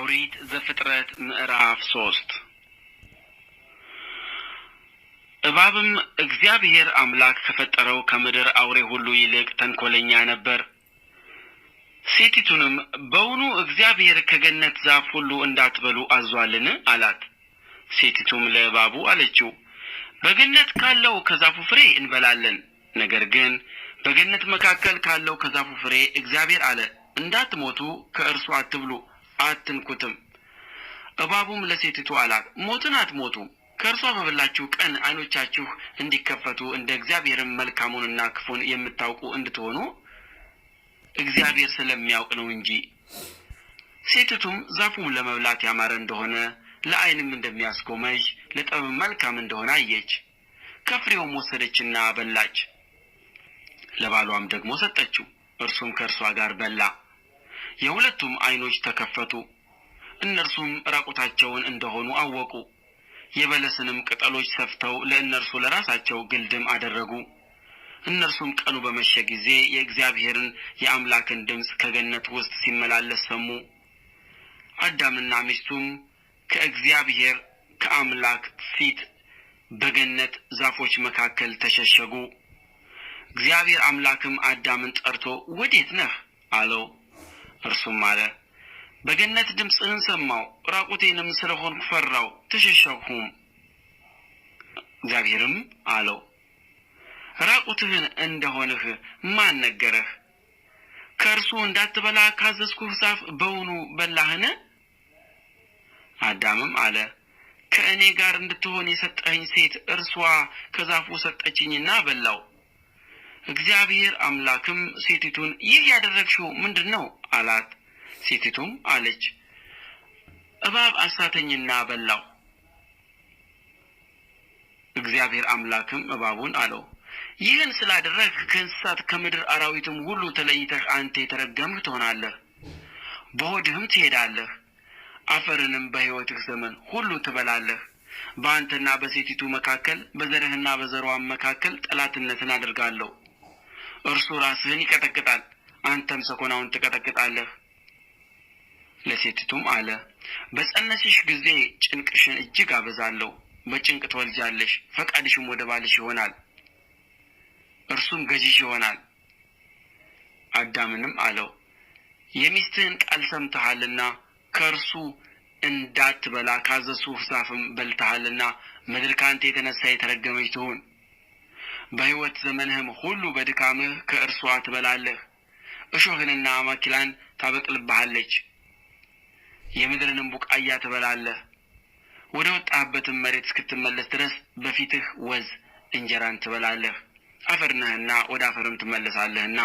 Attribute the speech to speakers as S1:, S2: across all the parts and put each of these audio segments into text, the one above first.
S1: ኦሪት ዘፍጥረት ምዕራፍ 3። እባብም እግዚአብሔር አምላክ ከፈጠረው ከምድር አውሬ ሁሉ ይልቅ ተንኰለኛ ነበር። ሴቲቱንም በውኑ እግዚአብሔር ከገነት ዛፍ ሁሉ እንዳትበሉ አዝዞአልን? አላት። ሴቲቱም ለእባቡ አለችው፣ በገነት ካለው ከዛፉ ፍሬ እንበላለን። ነገር ግን በገነት መካከል ካለው ከዛፉ ፍሬ እግዚአብሔር አለ፣ እንዳትሞቱ ከእርሱ አትብሉ፣ አትንኩትም። እባቡም ለሴቲቱ አላት፣ ሞትን አትሞቱም። ከእርሷ በበላችሁ ቀን ዓይኖቻችሁ እንዲከፈቱ እንደ እግዚአብሔርም መልካሙንና ክፉን የምታውቁ እንድትሆኑ እግዚአብሔር ስለሚያውቅ ነው እንጂ። ሴቲቱም ዛፉም ለመብላት ያማረ እንደሆነ ለዓይንም እንደሚያስጎመጅ ለጥበብም መልካም እንደሆነ አየች። ከፍሬውም ወሰደችና በላች። ለባሏም ደግሞ ሰጠችው፣ እርሱም ከእርሷ ጋር በላ። የሁለቱም ዓይኖች ተከፈቱ፣ እነርሱም ራቁታቸውን እንደሆኑ አወቁ። የበለስንም ቅጠሎች ሰፍተው ለእነርሱ ለራሳቸው ግልድም አደረጉ። እነርሱም ቀኑ በመሸ ጊዜ የእግዚአብሔርን የአምላክን ድምፅ ከገነት ውስጥ ሲመላለስ ሰሙ። አዳምና ሚስቱም ከእግዚአብሔር ከአምላክ ፊት በገነት ዛፎች መካከል ተሸሸጉ። እግዚአብሔር አምላክም አዳምን ጠርቶ ወዴት ነህ? አለው። እርሱም አለ፣ በገነት ድምፅህን ሰማሁ፣ ራቁቴንም ስለሆንኩ ፈራሁ፣ ተሸሸግሁም። እግዚአብሔርም አለው፣ ራቁትህን እንደሆንህ ማን ነገረህ? ከእርሱ እንዳትበላ ካዘዝኩህ ዛፍ በውኑ በላህን? አዳምም አለ፣ ከእኔ ጋር እንድትሆን የሰጠኸኝ ሴት እርሷ ከዛፉ ሰጠችኝና በላሁ። እግዚአብሔር አምላክም ሴቲቱን ይህ ያደረግሽው ምንድን ነው? አላት። ሴቲቱም አለች፣ እባብ አሳተኝና በላሁ። እግዚአብሔር አምላክም እባቡን አለው፣ ይህን ስላደረግህ ከእንስሳት ከምድር አራዊትም ሁሉ ተለይተህ አንተ የተረገምህ ትሆናለህ፣ በሆድህም ትሄዳለህ፣ አፈርንም በሕይወትህ ዘመን ሁሉ ትበላለህ። በአንተና በሴቲቱ መካከል በዘርህና በዘርዋም መካከል ጠላትነትን አደርጋለሁ። እርሱ ራስህን ይቀጠቅጣል፣ አንተም ሰኮናውን ትቀጠቅጣለህ። ለሴቲቱም አለ፣ በጸነስሽ ጊዜ ጭንቅሽን እጅግ አበዛለሁ፣ በጭንቅ ትወልጃለሽ፣ ፈቃድሽም ወደ ባልሽ ይሆናል፣ እርሱም ገዢሽ ይሆናል። አዳምንም አለው፣ የሚስትህን ቃል ሰምተሃልና ከእርሱ እንዳትበላ ካዘዝሁህ ዛፍም በልተሃልና ምድር ከአንተ የተነሣ የተረገመች ትሁን። በሕይወት ዘመንህም ሁሉ በድካምህ ከእርሷ ትበላለህ። እሾህንና አሜከላን ታበቅልብሃለች፣ የምድርንም ቡቃያ ትበላለህ። ወደ ወጣህበትም መሬት እስክትመለስ ድረስ በፊትህ ወዝ እንጀራን ትበላለህ፣ አፈር ነህና ወደ አፈርም ትመለሳለህና።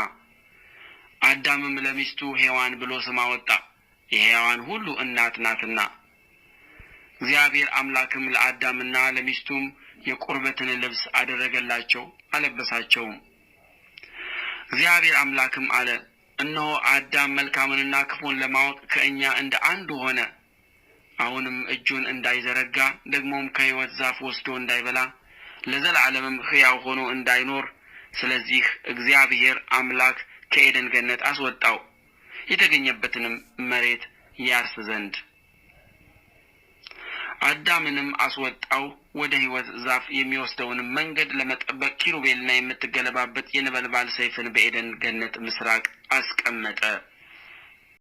S1: አዳምም ለሚስቱ ሔዋን ብሎ ስም አወጣ፣ የሕያዋን ሁሉ እናት ናትና። እግዚአብሔር አምላክም ለአዳምና ለሚስቱም የቁርበትን ልብስ አደረገላቸው፣ አለበሳቸውም። እግዚአብሔር አምላክም አለ፣ እነሆ አዳም መልካምንና ክፉን ለማወቅ ከእኛ እንደ አንዱ ሆነ። አሁንም እጁን እንዳይዘረጋ ደግሞም ከሕይወት ዛፍ ወስዶ እንዳይበላ ለዘላለምም ሕያው ሆኖ እንዳይኖር፣ ስለዚህ እግዚአብሔር አምላክ ከኤደን ገነት አስወጣው፣ የተገኘበትንም መሬት ያርስ ዘንድ። አዳምንም አስወጣው፣ ወደ ሕይወት ዛፍ የሚወስደውንም መንገድ ለመጠበቅ ኪሩቤልና የምትገለባበት የነበልባል ሰይፍን በኤደን ገነት ምስራቅ አስቀመጠ።